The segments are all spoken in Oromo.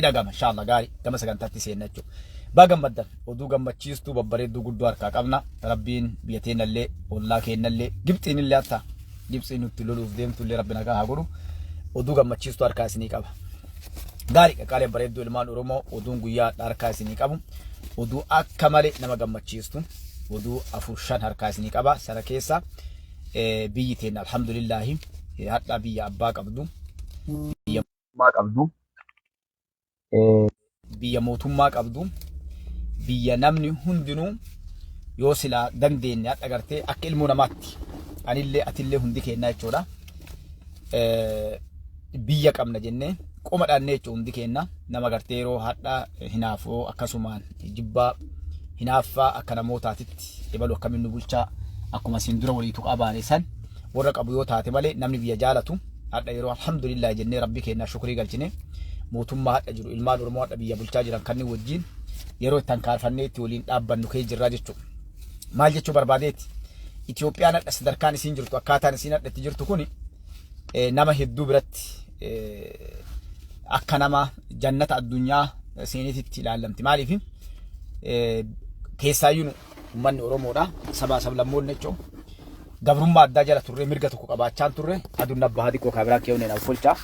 Dhagama inshallah gaarii gama sagantaatti seenna jechuudha. Baga gammaddan, oduu gammachiistuu babbareedduu guddoo harkaa qabna. Rabbiin biyya teennallee, ollaa keennallee, Gibxiin illee, hatta Gibxiin nutti loluuf deemtu illee Rabbi nagaa haa godhu. Oduu gammachiistuu harkaa isinii qaba. Gaarii qaqqaalee bareedduu ilmaan Oromoo, oduun guyyaa har'aa harkaa isinii qabu. Oduu akka malee nama gammachiistu. Oduu afur shan harkaa isinii qaba. Sana keessa biyyi teenna alhamdulillaahi hadhaa biyya abbaa qabdu. Biyya mootummaa qabdu. Biyya mootummaa qabdu, biyya namni hundinuu yoo silaa dandeenye hadha gartee akka ilmoo namaatti anillee atillee hundi keennaa jechuudha. Biyya qabna jennee qoma dhaannee jechuudha. Hundi keenna nama gartee yeroo hadha hinaafoo akkasumaan jibbaa hinaaffaa akka namootaatitti ebalu akkamiin nu bulchaa akkuma siin dura walii tuqaa baane san warra qabu yoo taate malee, namni biyya jaalatu hadha yeroo alhamdulillah jennee Rabbi keenyaa shukrii galchine mootummaa hadha jiru, ilmaan Oromoo hadha biyya bulchaa jiran kanneen wajjin yeroo itti hankaarfannee itti waliin dhaabbannu kee jirraa jechuudha. Maal jechuu barbaadeeti? Itoophiyaan hadha sadarkaan isiin jirtu, akkaataan isiin hadha itti jirtu kuni nama hedduu biratti akka nama jannata addunyaa seenetitti ilaallamti. Maaliif? Keessaayyuu nu uummanni Oromoodha. Sabaa sablammoonni jechuun gabrummaa addaa jala turre, mirga tokko qabaachaan turre. Aduun abbaa xiqqoo kaabiraa keewwanii naaf tolcha.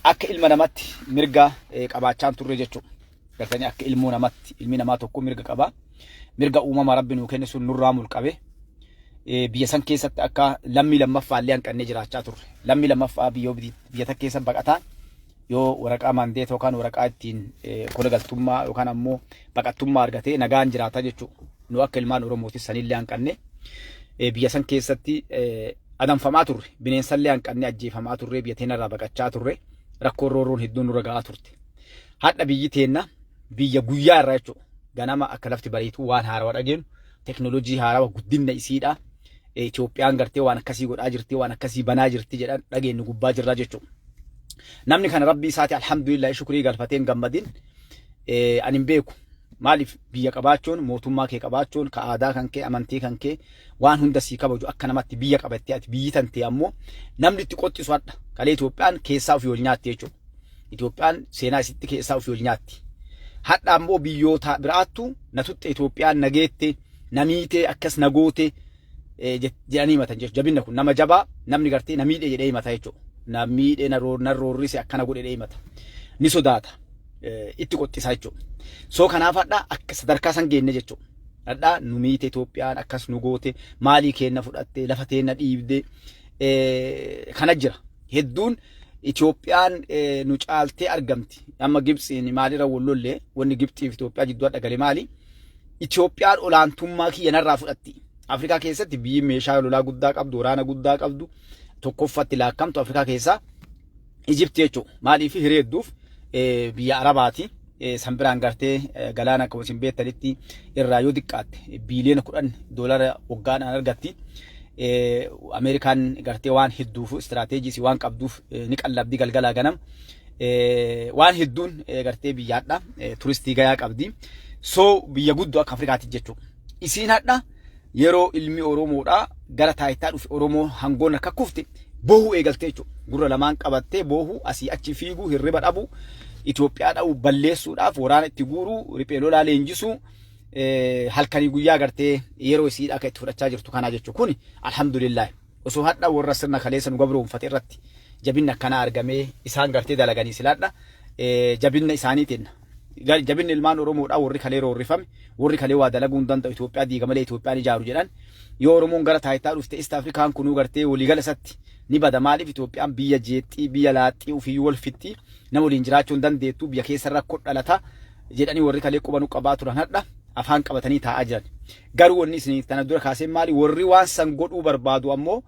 Akka ilma namatti mirga qabaachaan turre jechuudha. Gartanii akka ilmoo namatti ilmi namaa tokko mirga qaba. Mirga uumama Rabbi nuu kenne sun nurraa mulqabe. Biyya san keessatti akka lammii lammaffaa illee hanqannee jiraachaa turre. Lammii lammaffaa biyya takka keessa baqataa yoo waraqaa maandeeta yookaan waraqaa ittiin kola galtummaa yookaan ammoo baqattummaa argatee nagaan jiraata jechuudha. Nu akka ilmaan Oromootis sanillee hanqanne biyya san keessatti adamfamaa turre. Bineensallee hanqannee ajjeefamaa turre, biyya teenarraa baqachaa turre. Rakkoon roorroon hedduun nurra ga'aa turte. Hadha biyyi teenna biyya guyyaa irraa jechuudha. Ganama akka lafti bariitu waan haarawaa dhageenyu, teknoolojii haarawaa guddinna isiidha. Itoophiyaan gartee waan akkasii godhaa jirti, waan akkasii banaa jirti jedhan dhageenyu gubbaa jirra jechuudha. Namni kana Rabbii isaati alhamdulillah shukrii galfatee hin gammadin ani hin beeku. Maaliif? Biyya qabaachuun, mootummaa kee qabaachuun, ka aadaa kan kee, amantii kan kee, waan hunda sii kabaju, akka namatti biyya qabattee ati biyyi tantee ammoo namni itti qoxxisu hadha. Kalee Itoophiyaan keessaa ofii ol nyaatti jechuudha. Itoophiyaan seenaa isitti keessaa ofii ol nyaatti. Hadha ammoo biyyoota biraattu na tutte, Itoophiyaan na geette, na miite, akkas na goote jedhanii himatan jechuudha. Jabinna kun nama jabaa namni gartee na miidhe jedhee himata jechuudha. Na miidhe, na roorrise, akkana godhe jedhee himata. Ni sodaata. Itti qoxxisa jechuudha. So kanaaf hadha akka sadarkaa san geenne jechuudha. Hadha nu miite Itoophiyaan, akkas nu goote, maalii keenna fudhatte, lafa teenna dhiibde kana jira. Hedduun Itoophiyaan nu caaltee argamti. Amma Gibxiin maalirra wal lolle? Wanni Gibxii fi Itoophiyaa jidduu hadha gale maali? Itoophiyaan olaantummaa kiyya narraa fudhatti. Afrikaa keessatti biyyi meeshaa lolaa guddaa qabdu, waraana guddaa qabdu, tokkoffatti laakkamtu Afrikaa keessaa Ijipti jechuudha. Maaliif? Hiree hedduuf biyya Arabaati. San biraan gartee galaana akkuma isin beektanitti irraa yoo xiqqaatte biiliyoona 10 doolara waggaadhaan argatti. Ameerikaan gartee waan hedduuf istiraateejiis waan qabduuf ni qallabdi galgalaa ganam. Waan hedduun gartee biyyaadha. Turistii gayaa qabdi. So biyya guddoo akka Afrikaati jechuudha. Isiin hadha yeroo ilmi Oromoodhaa gara taayitaa dhufe, Oromoo hangoon akka kufte boohuu eegaltee jechuudha. Gurra lamaan qabattee boohuu, asii achi fiiguu, hirriba dhabuu, Itoophiyaa dha'uu, balleessuudhaaf waraana itti guuruu, riphee lolaa leenjisuu, halkanii guyyaa gartee yeroo isiidha akka itti fudhachaa jirtu kanaa jechuudha. Kuni alhamdulillah. Osoo hadha warra sirna kaleessa nu gabroomfate irratti jabinni akkanaa argamee isaan gartee dalaganii silaadha jabinna isaaniitiin, jabinni ilmaan Oromoodhaa, warri kalee roorrifame, warri kalee waa dalaguu hin danda'u, Itoophiyaa diiga malee Itoophiyaan ijaaru jedhan, yoo Oromoon gara taayitaa dhufte East Afrikaan kunuu gartee waliigala isatti ni bada. Maaliif? Itoophiyaan biyya jeexxii, biyya laaxxii, ofiiyyuu wal fixxii, nama waliin jiraachuu hin dandeettu, biyya keessa rakkoo dhalata jedhanii warri kalee quba nu qabaa turan hadha afaan qabatanii taa'aa jiran. Garuu wanni isin tana dura kaasee maali? Warri waan san godhuu barbaadu ammoo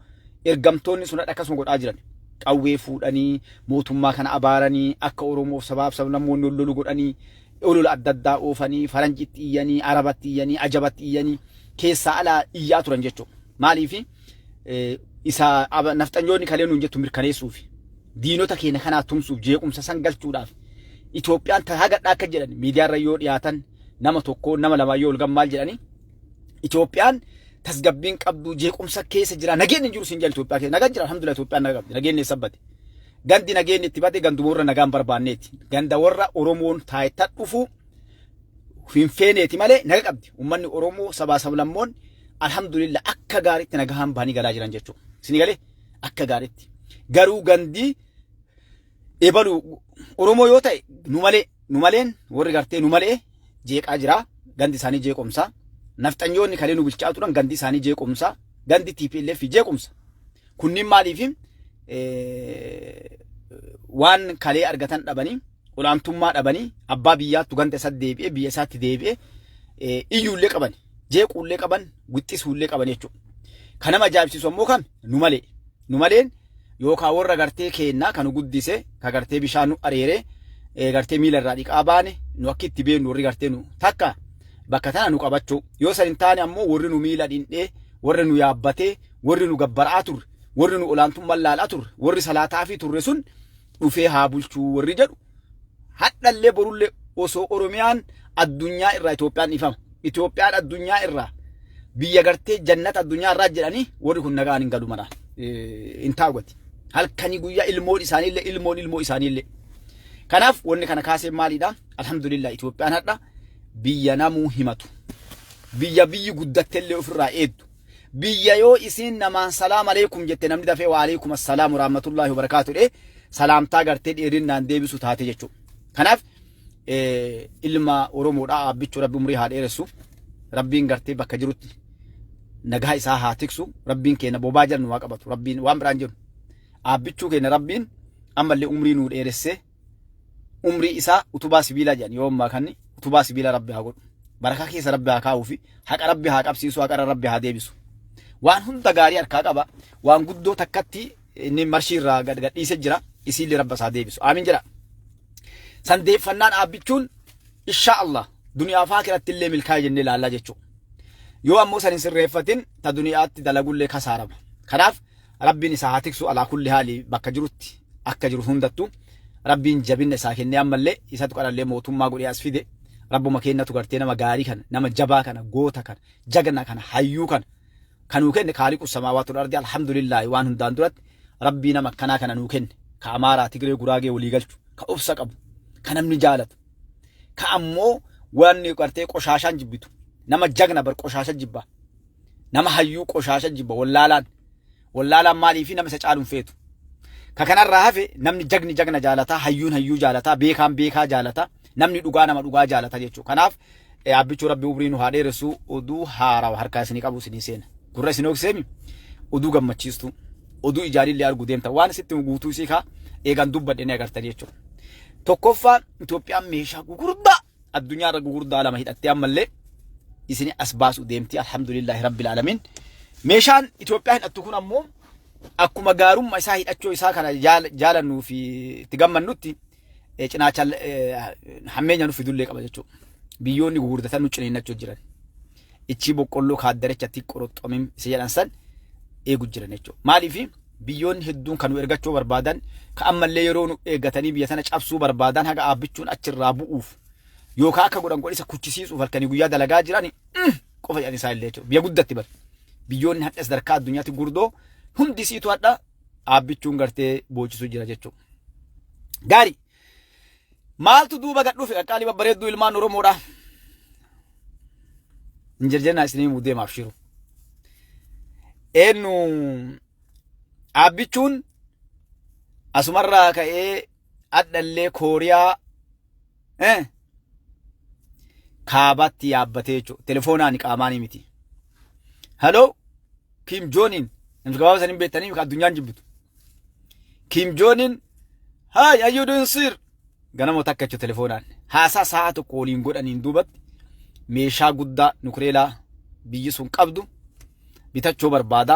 ergamtoonni sun hadha akkasuma godhaa jiran. Qawwee fuudhanii mootummaa kana abaaranii, akka Oromoof sabaaf sablammoonni ol lolu godhanii, olola adda addaa oofanii, faranjitti iyyanii, arabatti iyyanii, ajabatti iyyanii, keessaa alaa iyyaa turan jechuudha. Maaliif? Isa nafxanyoonni kalee nuun jettu mirkaneessuufi, diinota keenya kanaa tumsuuf, jeequmsa san galchuudhaaf. Itoophiyaan hagadhaa akka jedhan miidiyaarra yoo dhiyaatan, nama tokko nama lama yoo ol maal jedhanii, Itoophiyaan tasgabbiin qabdu, jeequmsa keessa jira, nageenyi hin jiru siin jedhan. Itoophiyaa keessa nagaan jira, alhamdulillah, Itoophiyaan nagaa qabdi, nageenyi sabbate. Gandi nageenyi itti bade ganduma warra nagaan barbaanneeti. Ganda warra Oromoon taayitaa dhufu hin feeneeti malee naga qabdi. Uummanni Oromoo sabaa sablammoon alhamdulillah akka gaariitti nagahaan bahanii galaa jiran jechuudha. Isin galee akka gaariitti. Garuu gandi ebalu Oromoo yoo ta'e nu malee nu maleen warri gartee nu malee jeeqaa jira. Gandi isaanii jeequmsa. Nafxanyoonni kalee nu bulchaa turan gandi isaanii jeequmsa. Gandi TPLF jeequmsa. Kunniin maaliif waan kalee argatan dhabanii, olaantummaa dhabanii, abbaa biyyaattu ganda isaatti deebi'ee, biyya isaatti deebi'ee iyyuullee qaban, jeequullee qaban, wixxisuullee qaban jechuudha. Kan nama ajaa'ibsiisu ammoo kam nu malee. Nu maleen yookaan warra gartee keennaa kan nu guddise, ka gartee bishaan nu areeree, gartee miila irraa dhiqaa baane, nu akka itti beeknu warri gartee nu takka bakka tana nu qabachuu. Yoo san hin taane ammoo warri nu miila dhindhee, warri nu yaabbatee, warri nu gabbara'aa turre, warri nu olaantummaan laalaa turre, warri salaataafii turre sun dhufee haa bulchuu warri jedhu hadhallee borullee osoo Oromiyaan addunyaa irraa, Itoophiyaan dhiifama. Itoophiyaan addunyaa irraa biyya gartee jannata addunyaa irraa jedhanii warri kun nagaan hin galu mana hin taa'u. Halkanii guyyaa ilmoon isaaniillee, ilmoon ilmoo isaaniillee. Kanaaf wanni kana kaasee maalidha? Alhamdulillah, Itoophiyaan hadha biyya namuu himatu. Biyya biyyi guddattellee ofirraa eeddu. Biyya yoo isiin namaan "Salaam aleekum" jette namni dafee "Wa aleekum assalaam rahmatullahi wa barakaatu" dhee salaamtaa gartee dheerinnaan deebisu taate jechuudha. Kanaaf ilma Oromoodhaa Aabbichuu Rabbi umrii haa dheeressu. Rabbiin gartee bakka jirutti nagaa isaa haa tiksu. Rabbiin keenya bobaa jala nu haa qabatu. Rabbiin waan biraan jiru. Aabbichuu keenya Rabbiin ammallee umrii nuu dheeressee, umrii isaa utubaa sibiilaa jedhan yoo ammaa kanni utubaa sibiilaa Rabbi haa godhu. Barakaa keessa Rabbi haa kaa'uu fi haqa Rabbi haa qabsiisu, haqa Rabbi haa deebisu. Waan hunda gaarii harkaa qaba. Waan guddoo takkatti inni marshii irraa gad gadhiisee jira. Isiillee Rabba isaa deebisu. Aamin jedha. Sandeeffannaan Aabbichuun insha Allah duniyaa faa kiratti illee milkaa'e jennee ilaallaa jechuudha. Yoo ammoo san hin sirreeffatin ta duniyaatti dalagullee kasaarama. Kanaaf Rabbiin isaa haa tiksu. Alaa kulli haali bakka jirutti akka jiru hundattu Rabbiin jabinna isaa kennee ammallee isatu qarallee mootummaa godhee as fide. Rabbuma kennatu gartee nama gaarii kana, nama jabaa kana, goota kana, jagna kana, hayyuu kana kan nuu kenne kaaliqu samaawaatu ardi. Alhamdulillaahi, waan hundaan duratti Rabbii nama akkanaa kana nuu kenne, ka Amaaraa, Tigree, Guraagee walii galchu, ka obsa qabu, ka namni jaalatu, ka ammoo wanni gartee qoshaashaan jibbitu. Nama jagna bar qoshaasha jibba, nama hayyuu qoshaasha jibba. Wallaalaan wallaalaan maaliifi nama isa caaluun feetu. Ka kanarraa hafe namni jagni jagna jaalataa, hayyuun hayyuu jaalataa, beekaan beekaa jaalataa, namni dhugaa nama dhugaa jaalata jechuudha. Kanaaf Abbichuu Rabbi umrii nu haa dheeressu. Oduu haarawa harkaa isinii qabu isinii seena. Gurra isin hookiseemi, oduu gammachiistu, oduu ijaanillee arguu deemta, waan isitti guutuu isii kaa eegan dubbadhe ni agartanii jechuudha. Tokkoffaa, Itoophiyaan meeshaa gugurdaa addunyaa irra gugurdaa lama hidhattee ammallee isin as baasuu deemti. Alhamdulillahi rabbil alamin. Meeshaan Itoophiyaa hidhattu kun ammoo akkuma gaarummaa isaa hidhachuu isaa kana jaalannuu fi itti gammannutti cinaacha hammeenya nu fidullee qaba jechuudha. Biyyoonni gugurdatan nu ciniinnachuu jiran. Ichi boqqolloo kaaddarechatti qoroxxomim isa jedhan san eegu jiran jechuudha. Maaliif biyyoonni hedduun kan nu ergachuu barbaadan, ka ammallee yeroo nu eeggatanii biyya tana cabsuu barbaadan, haga Aabbichuun achirraa bu'uuf yookaan akka godhan godhisa kuchisiisuuf halkanii guyyaa dalagaa jiran qofa jedhan isaa illee jechuudha. Biyya guddatti bar. Biyyoonni hadha sadarkaa addunyaatti gurdoo hundi isiitu hadha Aabbichuun gartee boochisuu jira jechuudha. Gaarii. Maaltu duuba gad dhufe, qaqqaalii babbareedduu ilmaan Oromoodha? Hin jirjennaa isinii himuu deemaaf shiru. Eenyu Aabbichuun asumarraa ka'ee adhallee Kooriyaa kaabaatti yaabbatee jechuudha. Telefoonaan qaamaanii miti. Hello, Kim Jong-un, namni gabaabaa saniin beektanii kan addunyaan jibbitu. Kim Jong-un, "Hi, how you doing, sir?" Ganama takka jechuudha telefoonaan. Haasaa sa'a tokko waliin godhaniin duubatti meeshaa guddaa nukileelaa biyyi sun qabdu bitachuu barbaada.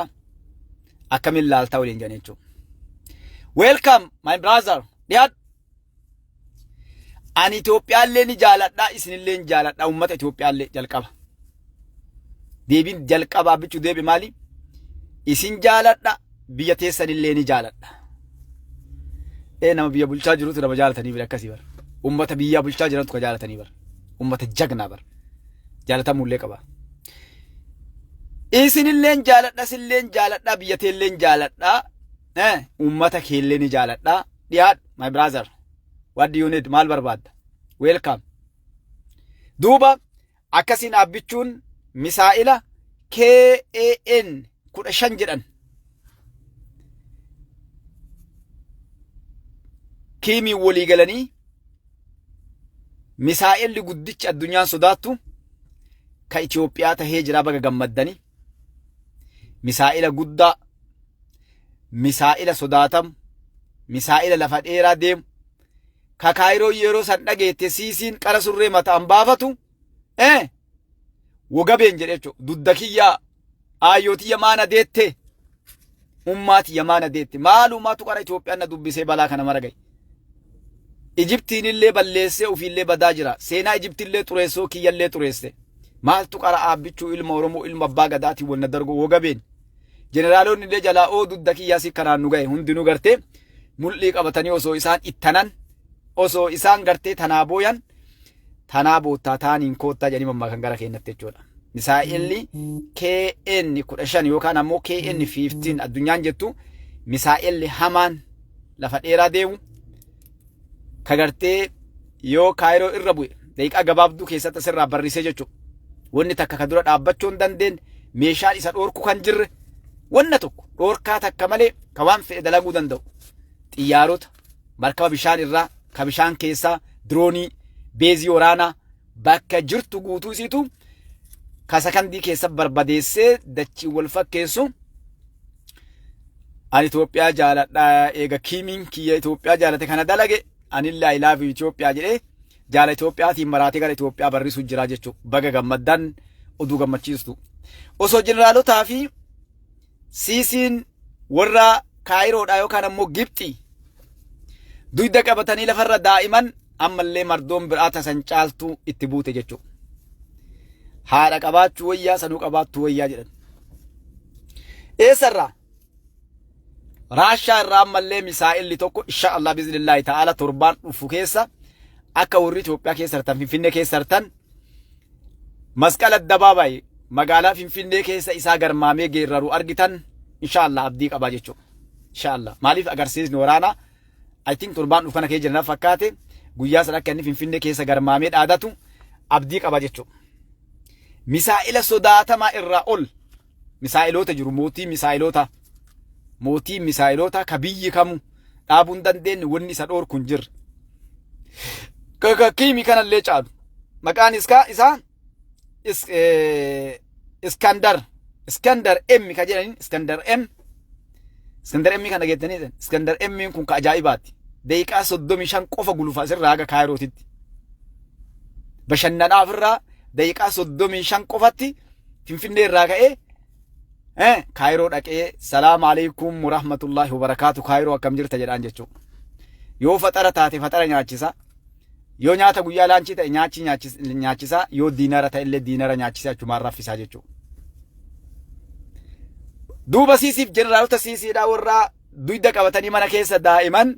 Akkamiin laaltaa waliin jedhan jechuudha. "Welcome, my brother. Dhiyaadhu. Ani Itoophiyaallee ni jaaladha, isinillee ni jaaladha, uummata Itoophiyaallee jalqaba." Deebiin jalqaba Abbichuu deebi maali? "Isin jaaladha, biyya teessanillee ni jaaladha." Ee, nama biyya bulchaa jirutu nama jaalatanii bira akkasii bara. Uummata biyya bulchaa jirantu ka jaalatanii bara. Uummata jagnaa bara. Jaalatamullee qaba. Isinilleen jaaladha, silleen jaaladha, biyya teelleen jaaladha, uummata keellee ni jaaladha. Dhiyaadhu, my brother. What do you need? Maal barbaadda? Welcome. Duuba akkasiin Abbichuun misaa'ila KAN 15 jedhan. Kiimiin walii galanii misaa'illi guddichi addunyaan sodaattu ka Itoophiyaa tahee jira, baga gammaddanii. Misaa'ila guddaa, misaa'ila sodaatamu, misaa'ila lafa dheeraa deemu, ka Kaayiroo yeroo san dhageette Siisiin qara surree mataan baafatu wogabeen jedhe jechuudha. Dudda kiyyaa, aayyoo tiyya maana deette, ummaa tiyya maana deette, maalumaatu qara Itoophiyaan na dubbisee balaa kana mara gahe. Ijiptiin illee balleessee ofiillee badaa jira. Seenaa Ijiptillee xureessoo kiyyallee xureesse. Maaltu qara Aabbichuu ilma Oromoo ilma abbaa gadaatiin wal na dargo wogabeen. Jeneraalonni illee jalaa oo dudda kiyyaa si kanaan nu gahe hundinuu gartee mul'ii qabatanii osoo isaan ittanan, osoo isaan gartee tanaa booyan, tanaa boottaa taaniin koottaa jedhanii mammaakan gara keenyatti jechuudha. Misaa'illi KN 15 yookaan ammoo KN 15 addunyaan jettu, misaa'illi hamaan lafa dheeraa deemu ka gartee yoo Kaayiroo irra bu'e daqiiqaa gabaabduu keessatti asirraa barrisee jechuudha. Wanni takka ka dura dhaabbachuu hin dandeenye, meeshaan isa dhoorku kan jirre, wanna tokko dhoorkaa takka malee ka waan fedhe dalaguu danda'u. Xiyyaarota, markaba bishaan irraa, ka bishaan keessaa, diroonii, beezii waraanaa bakka jirtu guutuu isiitu ka sakandii keessa barbadeessee dachii wal fakkeessu. Ani Itoophiyaa jaaladha, eega Kiimiin kiyya Itoophiyaa jaalate kana dalage, anillee I love you Itoophiyaa jedhee jaala Itoophiyaatiin maraatee gara Itoophiyaa barrisuu jira jechuudha. Baga gammaddan, oduu gammachiistu. Osoo jeneraalotaa fi Siisiin warra Kaayiroodhaa yookaan ammoo Gibxii dugda qabatanii lafarra daa'iman, ammallee mardoon biraa tasan caaltuu itti buute jechuudha. Haadha qabaachuu wayyaa sanuu qabaattuu wayyaa jedhan. Eessarraa? Raashaa irraa ammallee misaa'illi tokko insha Allah biiznillaahi ta'ala torbaan dhufu keessa akka warri Itoophiyaa keessa jirtan, Finfinnee keessa jirtan, Masqala Addabaabaay magaalaa Finfinnee keessa isaa garmaamee geerraru argitan insha Allah abdii qabaa jechuudha. Insha Allah maaliif agarsiisni waraanaa I think torbaan dhufu kana keessa jiran fakkaate, guyyaa san akka inni Finfinnee keessa garmaamee dhaadatu abdii qaba jechuudha. Misaa'ila sodaatamaa irraa ol misaa'iloota jiru, mootii misaa'iloota, mootii misaa'iloota ka biyyi kamu dhaabuu hin dandeenye, wanni isa dhoorku hin jirre. Kiimi kanallee caalu. Maqaan isaa Iskandar, Iskandar M ka jedhaniin, Iskandar M, Iskandar M kana geettanii, Iskandar M kun ka ajaa'ibaati. Daqiiqaa 35 qofa gulufa asirraa haga Kaayirootitti. Bashannanaaf irraa daqiiqaa 35 qofatti Finfinnee irraa ka'ee Kaayiroo dhaqee "Salaam alaikum warahmatullahi wabarakaatu, Kaayiroo akkam jirta?" jedhaan jechuudha. Yoo faxara taate faxara nyaachisa. Yoo nyaata guyyaa lunchii ta'e nyaachii nyaachisa. Yoo dinner ta'e illee dinner nyaachisa, achumaan raffisaa jechuudha. Duuba Siisiif jeneraalota Siisiidhaa warraa dugda qabatanii mana keessa daa'iman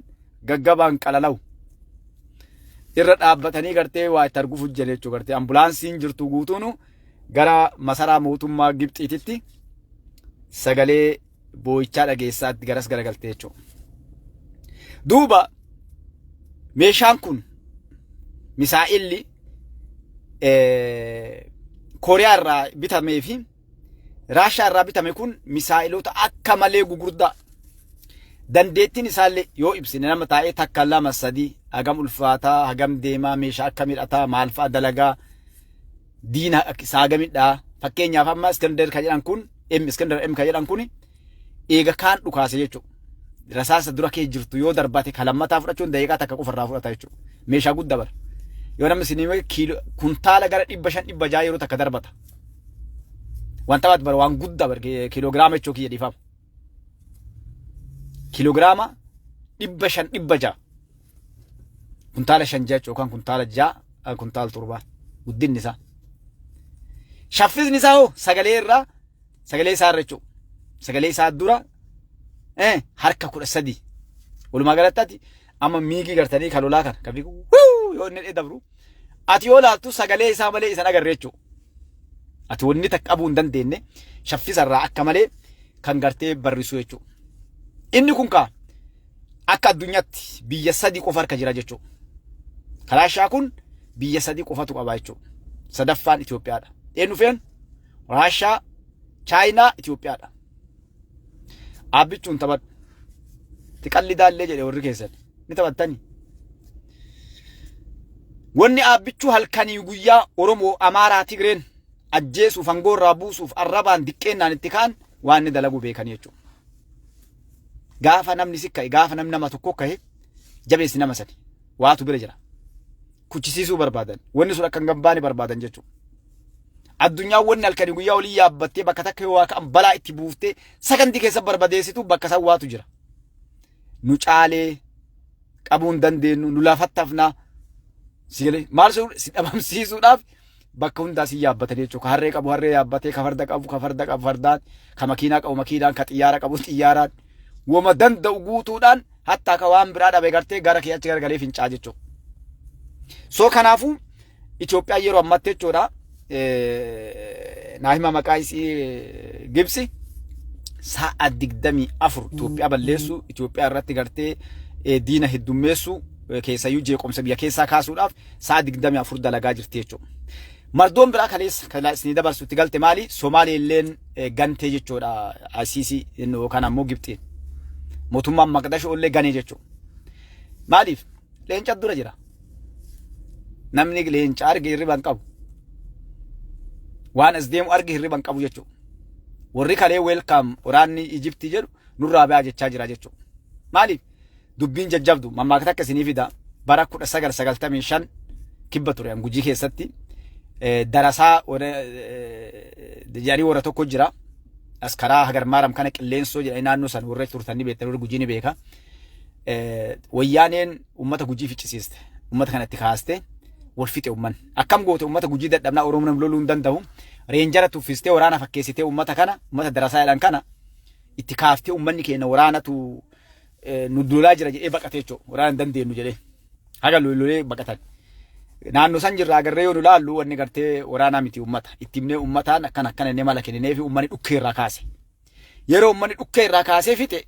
gaggabaan qalalawu. Irra dhaabbatanii gartee waa itti arguuf hojjetan jechuudha. Gartee ambulaansiin jirtu guutuun gara masaraa mootummaa Gibxiititti sagalee boo'ichaa dhageessaatti garas garagaltee jechuudha. Duuba meeshaan kun, misaa'illi Kooriyaa irraa bitamee fi Raashaa irraa bitame kun, misaa'ilota akka malee gugurdaa, dandeettiin isaallee yoo ibsine nama taa'ee takka lama sadii hagam ulfaataa, hagam deemaa, meeshaa akka midhataa, maal fa'a dalagaa, diina isaa hagamidhaa. Fakkeenyaaf amma Iskandar kan jedhan kun M, Iskandar M kan jedhan kun, eega kaan dhukaase jechuudha. Rasaasa dura kee jirtu yoo darbate kan lammataa fudhachuun daqiiqaa takka qofa irraa fudhata jechuudha. Meeshaa guddaa bara. Yoo namni isin hime kiiloo kuntaala gara 500 600 yeroo takka darbata. Wanta baat bara waan guddaa bara, kiiloogiraama jechuu kiyya, dhiifama. Kiiloogiraama 500 600, kuntaala shan ja'a yookaan kuntaala 6, kuntaala 7 guddinni isaa. Shaffisni isaa hoo sagalee irraa, sagalee isaa irra jechuudha. Sagalee isaa dura harka 13. Walumaa galatti ati amma miigii gartanii kan lolaa kana kan fiigu yoo inni dabru ati yoo laaltu sagalee isaa malee isan agarre jechuudha. Ati wanni takka qabuu hin dandeenye, shaffisa irraa akka malee kan gartee barrisu jechuudha. Inni kun kaa Akka addunyaatti biyya sadii qofa harka jira jechuudha. Kalaashaa kun biyya sadii qofatu qaba jechuudha. Sadaffaan Itoophiyaadha. Eenyu feen? Raashaa, Chaayinaa, Itoophiyaadha. Aabbichuun taphadhu. Tiqalli daallee jedhe warri keessan. Ni taphattani. Wanni aabbichuu halkanii guyyaa Oromoo, Amaaraa, Tigreen ajjeesuuf, aangoo irraa buusuuf, arrabaan diqqeennaan itti ka'an waan inni dalagu beekanii jechuudha. Gaafa namni si ka'e, gaafa namni nama tokko ka'e, jabeessi nama sani. Waatu bira jira. Kuchisiisuu barbaadan. Wanni sun akka hin gabbaane barbaadan jechuudha. Addunyaan wanni halkanii guyyaa olii yaabbattee bakka takka yoo waa ka'an balaa itti buuftee sakandii keessa barbadeessitu bakka san waatu jira. Nu caalee qabuu hin dandeenyu, nu lafattafnaa. Sigalee maal si dhabamsiisuudhaaf bakka hundaa si yaabbatanii jechuudha. Ka harree qabu harree yaabbatee, ka farda qabu ka farda qabu fardaan, ka makiinaa qabu makiinaan, ka xiyyaara qabu xiyyaaraan. Wama danda'u guutuudhaan hattaa ka waan biraa dhabe gartee gara kee achi garagalee fincaa jechuudha. So kanaafuu Itoophiyaan yeroo ammatti jechuudha, naa hima maqaa isii, Gibsi sa'a 24 Itoophiyaa balleessuu, Itoophiyaa irratti gartee diina heddummeessuu, keessayyuu jeequmsa biyya keessaa kaasuudhaaf sa'a 24 dalagaa jirti jechuudha. Mardoon biraa kaleessa kan isinii dabarsu itti galte maali? Somaalee illeen gantee jechuudha, ICC yookaan ammoo Gibxiin. Mootummaan Maqdashoo illee ganee jechuudha. Maaliif? Leenca dura jira. Namni leenca arge hirriba hin qabu. Waan as deemu arge hirriba hin qabu jechuudha. Warri kalee welcome waraanni Ijiptii jedhu nurraa ba'aa jechaa jira jechuudha. Maaliif? Dubbiin jajjabdu mammaakta akka isinii fida. Bara 1995 kibba ture Gujii keessatti darasaa jedhanii warra tokko jira. As karaa Hagarmaaram kana qilleensoo jedhanii naannoo san warra turtan ni beektan, warri Gujii ni beeka. Wayyaaneen uummata Gujii ficcisiiste. Uummata kanatti kaaste wal fixe uummanni. Akkam goote? Uummata Gujii dadhabnaa Oromoo nam loluu hin danda'u. Reenjara tuffistee, waraana fakkeessitee, uummata kana, uummata darasaa jedhan kana itti kaaftee, uummanni keenya waraanatu nu lolaa jira jedhee baqate jechuudha. Waraana hin dandeenyu jedhee. Haga lolee baqatan. Naannoo san jirraa agarree yoo nu laallu wanni gartee waraanaa miti uummata. Itti himnee uummataan akkana akkana inni mala kenninee fi uummanni dhukkee irraa kaase. Yeroo uummanni dhukkee irraa kaasee fixe,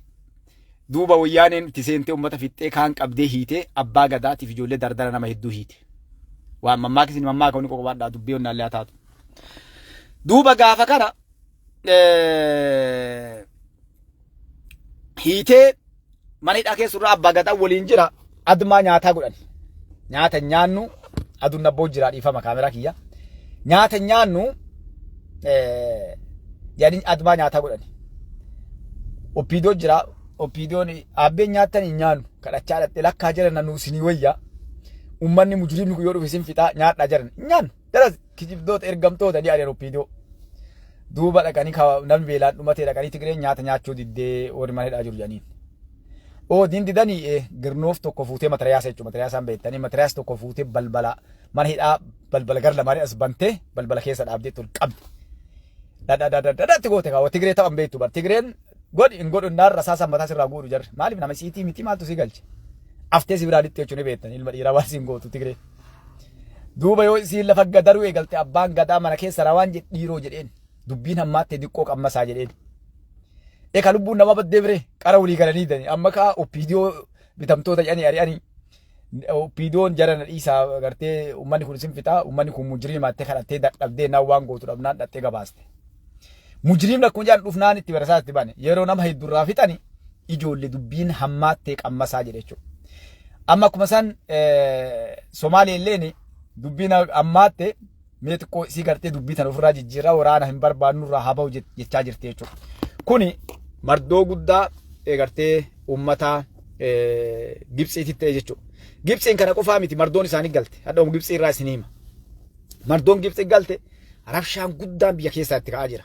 duuba wayyaaneen itti seentee uummata fixxee, kaan qabdee hiitee, abbaa gadaatiif ijoollee dardara nama hedduu hiite. Waan mammaakni isin mammaaka wanni qoqobaadhaa dubbii onnaallee haa taatu. Duuba gaafa kana hiitee mana hidhaa keessurraa abbaa gadaa waliin jira, admaa nyaataa godhan. Nyaata nyaannu, aduun nabboo jira, dhiifama kaameraa kiyya. Nyaata nyaannu jedhanii admaa nyaataa godhan. Oppiidoo jira. Oppiidoon aabbeen nyaattan hin nyaannu kadhachaa dhaqxee lakkaa jiran nu isinii wayya. Uummanni mujrimni kun yoo dhufe isin fixaa, nyaadhaa jiran. Hin nyaannu. Daras kijibdoota ergamtoota ni ari'an Oppiidoo. Duuba dhaqanii namni beelaan dhumatee dhaqanii Tigreen nyaata nyaachuu diddee warri mana hidhaa jiru jedhaniin. Oo diin didanii girnoof tokko fuutee, matariyaasa jechuudha. Matariyaasaan beektanii, matariyaas tokko fuutee balbala mana hidhaa balbala gara lamaanii as bantee balbala keessa dhaabdee tol qabde. Dhadhadhadhadhatti goote kaawwa Tigree taphan beektu bar. Tigreen godhi hin godhu naan rasaasa mataa sirraa guudhu jarri. Maaliif nama siitii miti, maaltu si galche? Aftee si biraa lixxe jechuun ni beektan, ilma dhiiraa waan siin gootu Tigree. Duuba yoo isiin lafa gadaruu eegalte, abbaan gadaa mana keessa rawaan jedh dhiiroo jedheen, dubbiin hammaatte, diqqoo qammasaa jedheen. Eka lubbuun nama baddee biree qara walii galanii dani amma kaa Oppiidiyoo bitamtoota jedhanii ari'anii, Oppiidiyoon jara na dhiisaa, gartee uummanni kun isin fixaa, uummanni kun mujriimaattee kadhattee dadhabdee naan waan gootu dhabnaan dhattee gabaaste. Mujriimni akkuma jedhan dhufnaan itti barasaa itti bane, yeroo nama hedduurraa fixani ijoollee dubbiin hammaattee qammasaa jedhe jechuudha. Amma akkuma san Somaalee illeen dubbiin hammaatte, mee xiqqoo isii gartee dubbii tana ofirraa jijjiirraa, waraana hin barbaadnu irraa haa bahu jechaa jirti jechuudha. Kuni mardoo guddaa gartee uummata Gibxiitti ta'e jechuudha. Gibxiin kana qofaa miti mardoon isaanii galte. Hadhamu Gibxii irraa isin hima. Mardoon Gibxii galte, rabshaan guddaan biyya keessaa itti ka'aa jira.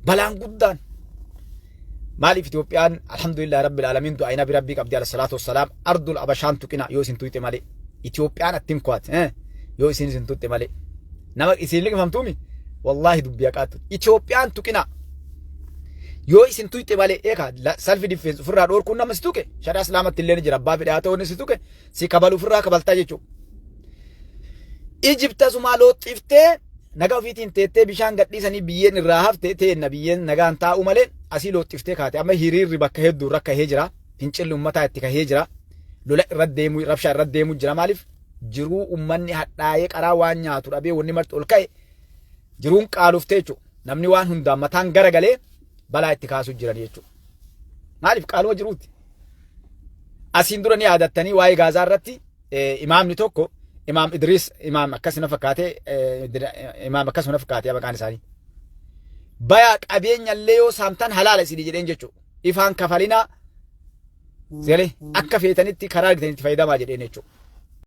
Balaan guddaan. Maaliif? Itoophiyaan alhamdulillah rabbil alamin du'aa nabi rabbii qabdi alayhi salaatu wassalaam, ardul abashaan tuqina yoo isin tuyxe malee. Itoophiyaan attiin kuwaat yoo isin tuqxe malee. Nama isin liqimfamtuumi wallaahi dubbii haqaatu. Itoophiyaan tuqina yoo isin tuyxe malee, eeka self defense ofirraa dhoorkuun nama si tuqe shari'aa islaamatti illee ni jira, abbaa fedhe haa ta'u, inni si tuqe si kabalu ofirraa kabaltaa jechuudha. Ijipta asumaa looxxiftee nagaa ofiitiin teettee bishaan gadhiisanii biyyeen irraa hafte teenna, biyyeen nagaan taa'u malee asii looxxiftee kaate. Amma hiriirri bakka hedduu rakkahee jira. Fincilli uummataa itti kahee jira. Lola irra deemuu, rabshaa irra deemuu jira. Maaliif? Jiruu uummanni hadhaa'ee qaraa waan nyaatu dhabee wanni marti ol ka'e jiruun qaaluftee jechuudha. Namni waan hundaan mataan garagalee balaa itti kaasuu jiran jechuudha. Maaliif qaaluma jiruuti? Asiin dura ni yaadattanii waa'ee Gaazaa irratti imaamni tokko, Imaam Idriis, imaam akkasuma fakkaatee, imaam akkasuma fakkaatee maqaan isaanii. Bayaa qabeenya illee yoo saamtan halaala isinii jedheen jechuudha. Ifaan kafalinaa seelee akka feetanitti karaa argitanitti fayyadamaa jedheen jechuudha.